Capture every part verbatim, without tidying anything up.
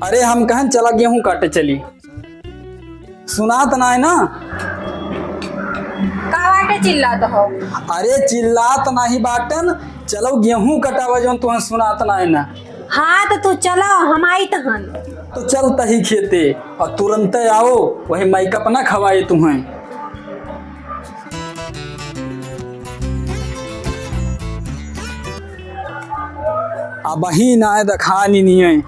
अरे हम कहन चला गेहूं काटे चली। सुनात नाय ना? का बाटे चिल्लात हो? अरे चिल्लात नाही बाटन, चलो गेहूं कटावा जौन तुहन सुनात नाय ना। हाँ तो तू चलो, हम आई तहन। तो चल तही खेते और तुरंते आओ, वही माई का अपना खवाए तुहन। अबही नाय दखानी निये।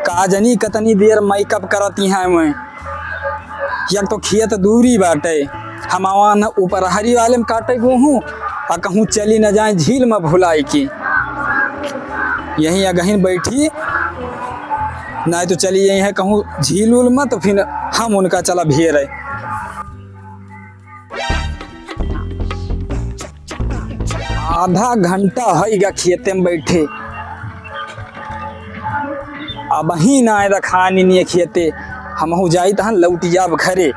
का जनी कतनी देर मेकअप करती हैं मैं। एक तो खेत दूरी बाटे, हम आवा न ऊपर हरी वाले में काटे गेहूं, आ कहूँ चली न जाए झील में भुलाई की। यहीं अगहिन बैठी, नाय तो चली यहीं है कहूँ झील उल में, तो फिर हम उनका चला भेरे। आधा घंटा होइगा खेते में बैठे, अबही नाय दखानी निये खेते। हमहू जाई तहन लौट जाब घरे।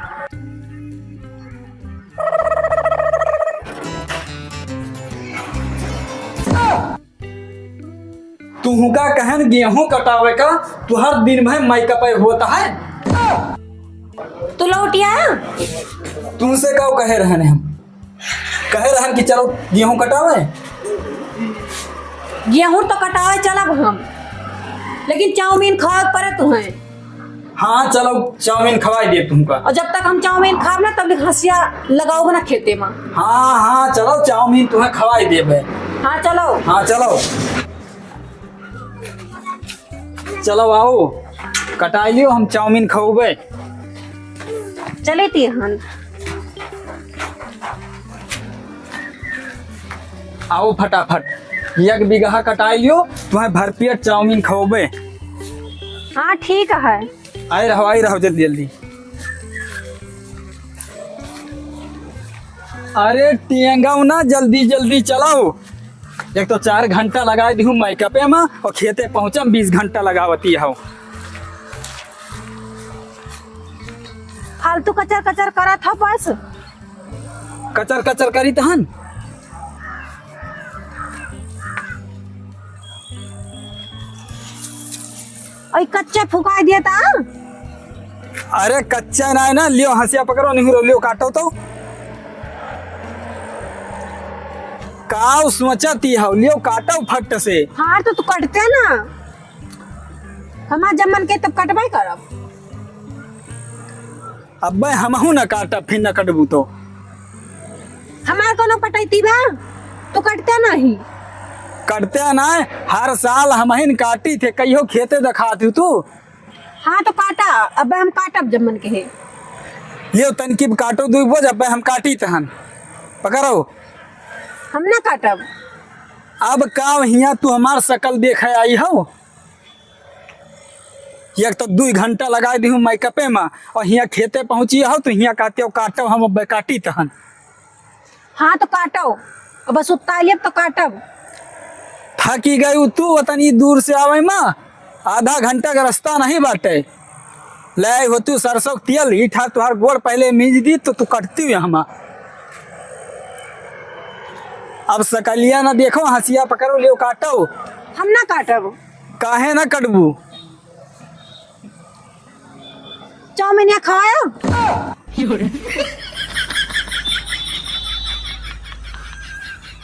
तुहका कहन गेहूं कटावे का, तुहार दिन भर मेकअप होता है। तू लौटिया। तुमसे का कहे रहन हम? कहे रहन कि चलो गेहूं कटावे। गेहूं तो कटावे चलब हम, लेकिन चाउमीन खावे के पड़े तुहें। हाँ, चलो, चाउमीन खवाई देब तुमका। और जब तक हम चाउमीन खाब ना, तब तक हंसिया लगाओ ना खेते में। हाँ, हाँ, चलो, चाउमीन तुम्हें खवाई देब। हाँ, चलो। हाँ, चलो। चलो, आओ, कटाई लियो, हम चाउमीन खवाबे। चले तिहन। आओ फटाफट, एक बीघा कटाई लियो, तुम्हें भरपेट चाउमीन खवाबे। हाँ, ठीक है। आई रहो, आई रहो, जल्दी, जल्दी। अरे, टेंगाओ ना, जल्दी, जल्दी चलाओ। एक तो चार घंटा लगाई दिहूँ मेकअपे में, और खेते पहुँचम बीस घंटा लगावती हो। फालतू कचर कचर करत हो बस। कचर कचर करी तहन। ओई कच्चा फुकाई दिया ता। अरे कच्चा ना है ना, लियो हंसिया पकड़ो, निहुरो, लियो काटो तो। काउ सोचती हो, लियो काटो फट से। हाँ तो तू कटते ना, हमार जब मन के तब कटबे करब। अब्बे हमहू न काटब, फिर न कटबू तो। हमार कोनो पटैती बा? तू कटते नहीं। कटते ना, हर साल हमहिन काटी थे, कहियो खेते देखात हूँ तू। हाँ तो काटा, अब्बे हम काटब जब मन के है। लियो तनकी काटो दुई बोझ, अब्बे हम काटी तहन। पकड़ो। हम ना काटब। अब का हियाँ तू हमार शकल देखे आई हो? एक तो दुई घंटा लगाई दिहूँ मेकअपे में, और हियाँ खेते पहुँची हो तो हियाँ कहते हो काटो, हम अब काटी तहन। हाँ तो काटो, अब बस उतना लेब तो काटब। थकी गई तू, वतनी दूर से आवे में आधा घंटा का रास्ता नहीं बाटे। ले आई हो तू सरसों के तेल, ई ठा तुहार गोड़ पहले मीज दी तो तू कटती हुई हमा। अब सकलिया ना देखो, हंसिया पकड़ो, लियो काटो। हम ना काटब। काहे ना कटबू? चाउमीन या खवायो?